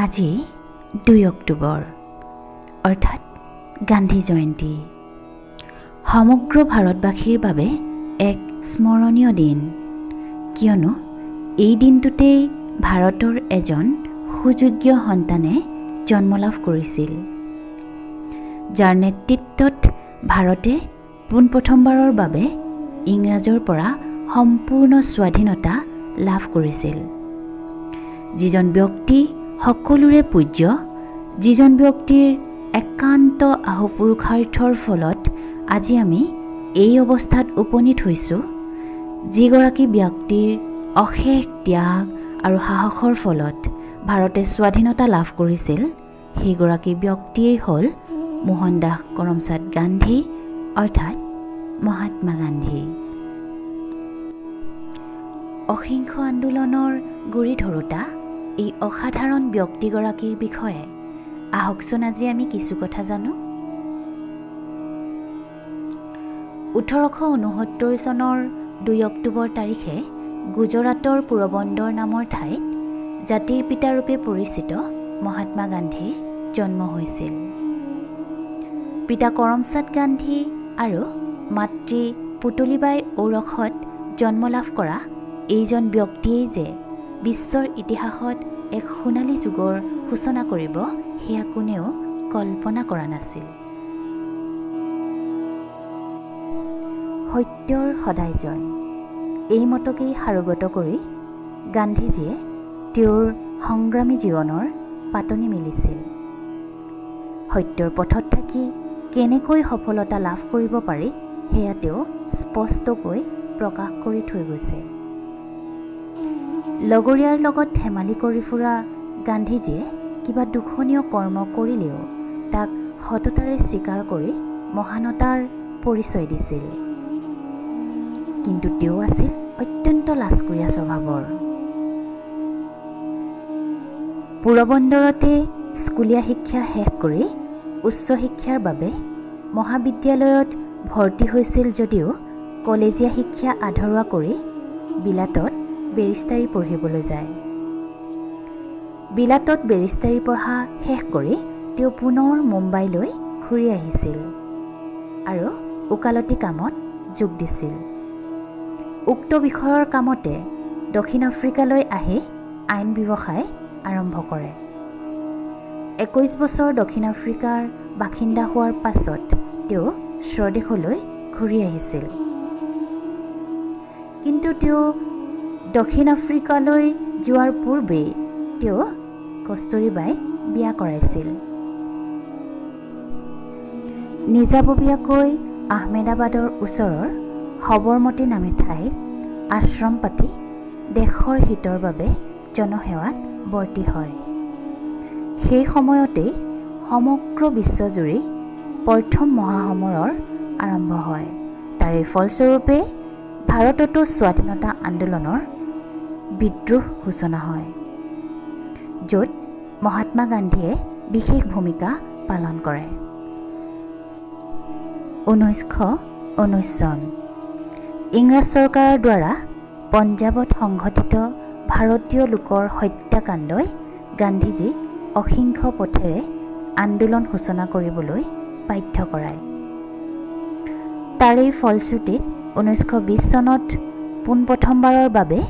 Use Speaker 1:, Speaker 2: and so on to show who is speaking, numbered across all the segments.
Speaker 1: আজি 2 অক্টোবৰ অৰ্থাৎ গান্ধী জয়ন্তী। সমগ্ৰ ভাৰতবাসীৰ বাবে এক স্মৰণীয় দিন, কিয়নো এই দিনটোতেই ভাৰতৰ এজন সুযোগ্য সন্তানে জন্ম লাভ কৰিছিল, যাৰ নেতৃত্বত ভাৰতে পোনপ্ৰথমবাৰৰ বাবে ইংৰাজৰ পৰা সম্পূৰ্ণ স্বাধীনতা লাভ কৰিছিল। যিজন ব্যক্তি সকলোৰে পূজ্য, যিজন ব্যক্তিৰ একান্ত আহপুৰুষাৰ্থৰ ফলত আজি আমি এই অৱস্থাত উপনীত হৈছোঁ, যিগৰাকী ব্যক্তিৰ অশেষ ত্যাগ আৰু সাহসৰ ফলত ভাৰতে স্বাধীনতা লাভ কৰিছিল, সেইগৰাকী ব্যক্তিয়েই হ'ল মোহনদাস কৰমচাঁদ গান্ধী অৰ্থাৎ মহাত্মা গান্ধী। অহিংস আন্দোলনৰ গুৰি ধৰোঁতা এই অসাধাৰণ ব্যক্তিগৰাকীৰ বিষয়ে আহকচোন আজি আমি কিছু কথা জানো। 1869 চনৰ 2 অক্টোবৰ তাৰিখে গুজৰাটৰ পোৰবন্দৰ নামৰ ঠাইত জাতিৰ পিতাৰূপে পৰিচিত মহাত্মা গান্ধীৰ জন্ম হৈছিল। পিতা কৰমচাঁদ গান্ধী আৰু মাতৃ পুতলীবাই ঔৰসত জন্ম লাভ কৰা এইজন ব্যক্তিয়েই যে বিশ্বৰ ইতিহাসত এক সোণালী যুগৰ সূচনা কৰিব, সেয়া কোনেও কল্পনা কৰা নাছিল। সত্যৰ সদায় জয়, এই মতকেই সাৰোগত কৰি গান্ধীজীয়ে তেওঁৰ সংগ্ৰামী জীৱনৰ পাতনি মেলিছিল। সত্যৰ পথত থাকি কেনেকৈ সফলতা লাভ কৰিব পাৰি সেয়া তেওঁ স্পষ্টকৈ প্ৰকাশ কৰি থৈ গৈছে। লগৰীয়াৰ লগত ধেমালি কৰি ফুৰা গান্ধীজীয়ে কিবা দোষণীয় কৰ্ম কৰিলেও তাক সততাৰে স্বীকাৰ কৰি মহানতাৰ পৰিচয় দিছিল। কিন্তু তেওঁ আছিল অত্যন্ত লাজকুৰীয়া স্বভাৱৰ। পোৰবন্দৰতে স্কুলীয়া শিক্ষা শেষ কৰি উচ্চ শিক্ষাৰ বাবে মহাবিদ্যালয়ত ভৰ্তি হৈছিল যদিও কলেজীয়া শিক্ষা আধৰুৱা কৰি বিলাতত বেৰিষ্টাৰী পঢ়িবলৈ যায়। বিলাতত বেৰিষ্টাৰী পঢ়া শেষ কৰি তেওঁ পুনৰ মুম্বাইলৈ ঘূৰি আহিছিল আৰু ওকালতি কামত যোগ দিছিল। উক্ত বিষয়ৰ কামতে দক্ষিণ আফ্ৰিকালৈ আহি আইন ব্যৱসায় আৰম্ভ কৰে। 21 বছৰ দক্ষিণ আফ্ৰিকাৰ বাসিন্দা হোৱাৰ পাছত তেওঁ স্বদেশলৈ ঘূৰি আহিছিল। কিন্তু তেওঁ দক্ষিণ আফ্ৰিকালৈ যোৱাৰ পূৰ্বেই তেওঁ কস্তুৰীবাইক বিয়া কৰাইছিল। নিজাববীয়াকৈ আহমেদাবাদৰ ওচৰৰ সবৰমতী নামে ঠাইত আশ্ৰম পাতি দেশৰ হিতৰ বাবে জনসেৱাত বৰ্তি হয়। সেই সময়তেই সমগ্ৰ বিশ্বজুৰি প্ৰথম মহাসমৰৰ আৰম্ভ হয়। তাৰে ফলস্বৰূপে ভাৰততো স্বাধীনতা আন্দোলনৰ বিদ্ৰোহ সূচনা হয়, য'ত মহাত্মা গান্ধীয়ে বিশেষ ভূমিকা পালন কৰে। 1919 চন ইংৰাজ চৰকাৰৰ দ্বাৰা পঞ্জাৱত সংঘটিত ভাৰতীয় লোকৰ হত্যাকাণ্ডই গান্ধীজীক অহিংস পথেৰে আন্দোলন সূচনা কৰিবলৈ বাধ্য কৰায়। তাৰেই ফলশ্ৰুতিত 1920 চনত পোনপ্ৰথমবাৰৰ বাবে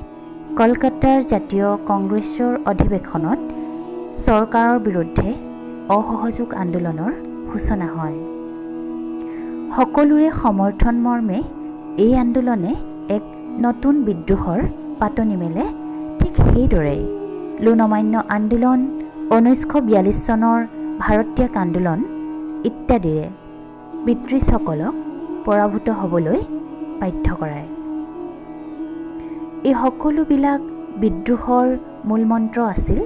Speaker 1: কলকাতাৰ জাতীয় কংগ্ৰেছৰ অধিৱেশনত চৰকাৰৰ বিৰুদ্ধে অসহযোগ আন্দোলনৰ সূচনা হয়। সকলোৰে সমৰ্থন মৰ্মে এই আন্দোলনে এক নতুন বিদ্ৰোহৰ পাতনি মেলে। ঠিক সেইদৰে লোন অমান্য আন্দোলন, 1942 চনৰ ভাৰত ত্যাগ আন্দোলন ইত্যাদিৰে ব্ৰিটিছসকলক পৰাভূত হ'বলৈ বাধ্য কৰায়। এই সকলোবিলাক বিদ্ৰোহৰ মূলমন্ত্ৰ আছিল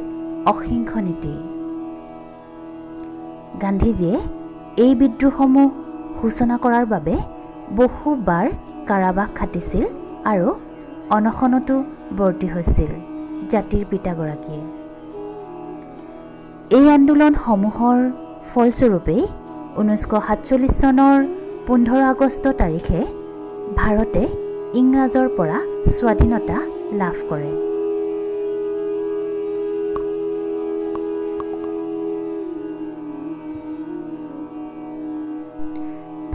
Speaker 1: অহিংস নীতি। গান্ধীজীয়ে এই বিদ্ৰোহসমূহ সূচনা কৰাৰ বাবে বহুবাৰ কাৰাবাস খাটিছিল আৰু অনশনতো বৰ্তি হৈছিল জাতিৰ পিতাগৰাকীয়ে। এই আন্দোলনসমূহৰ ফলস্বৰূপেই 1947 চনৰ 15 আগষ্ট তাৰিখে ভাৰতে ইংৰাজৰ পৰা স্বাধীনতা লাভ কৰে।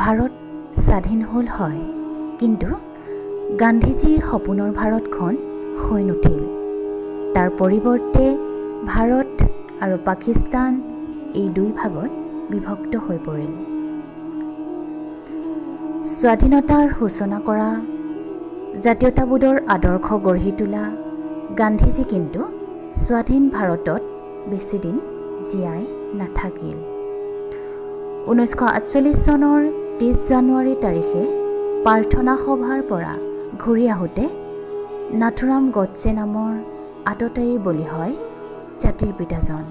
Speaker 1: ভাৰত স্বাধীন হ'ল হয়, কিন্তু গান্ধীজীৰ সপোনৰ ভাৰতখন হৈ নুঠিল। তাৰ পৰিৱৰ্তে ভাৰত আৰু পাকিস্তান এই দুই ভাগত বিভক্ত হৈ পৰিল। স্বাধীনতাৰ সূচনা কৰা, জাতীয়তাবোধৰ আদৰ্শ গঢ়ি তোলা গান্ধীজী কিন্তু স্বাধীন ভাৰতত বেছিদিন জীয়াই নাথাকিল। 1948 চনৰ 30 জানুৱাৰী তাৰিখে প্ৰাৰ্থনা সভাৰ পৰা ঘূৰি আহোঁতে নাথুৰাম গডছে নামৰ আততায়ীৰ বলি হয় জাতিৰ পিতাজন।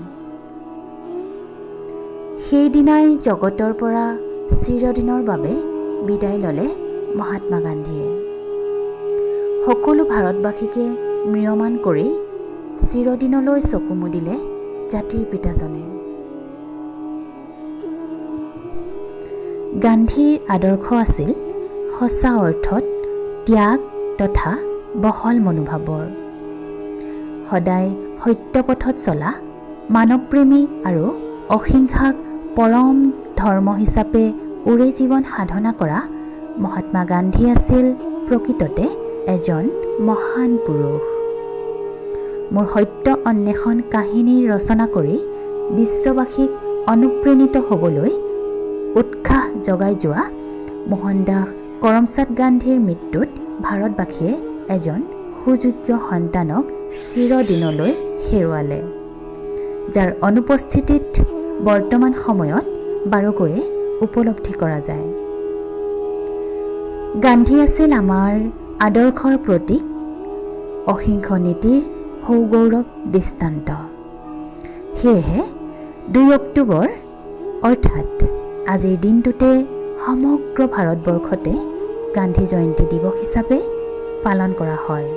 Speaker 1: সেইদিনাই জগতৰ পৰা চিৰদিনৰ বাবে বিদায় ল'লে মহাত্মা গান্ধীয়ে। সকলো ভাৰতবাসীকে ম্ৰিয়মান কৰি চিৰদিনলৈ চকু মুদিলে জাতিৰ পিতাজনে। গান্ধীৰ আদৰ্শ আছিল সঁচা অৰ্থত ত্যাগ তথা বহল মনোভাৱৰ, সদায় সত্য পথত চলা, মানৱপ্ৰেমী আৰু অহিংসাক পৰম ধৰ্ম হিচাপে ওৰে জীৱন সাধনা কৰা মহাত্মা গান্ধী আছিল প্ৰকৃততে এজন মহান পুৰুষ। মোৰ সত্য অন্বেষণ কাহিনীৰ ৰচনা কৰি বিশ্ববাসীক অনুপ্ৰেণিত হ'বলৈ উৎসাহ জগাই যোৱা মোহনদাস কৰমচাঁদ গান্ধীৰ মৃত্যুত ভাৰতবাসীয়ে এজন সুযোগ্য সন্তানক চিৰদিনলৈ হেৰুৱালে, যাৰ অনুপস্থিতিত বৰ্তমান সময়ত বাৰুকৈয়ে উপলব্ধি কৰা যায়। গান্ধী আছিল আমাৰ আদৰ্শৰ প্ৰতীক, অহিংস নীতিৰ সৌগৌৰৱ দৃষ্টান্ত। সেয়েহে 2 অক্টোবৰ অৰ্থাৎ আজিৰ দিনটোতে সমগ্ৰ ভাৰতবৰ্ষতে গান্ধী জয়ন্তী দিৱস হিচাপে পালন কৰা হয়।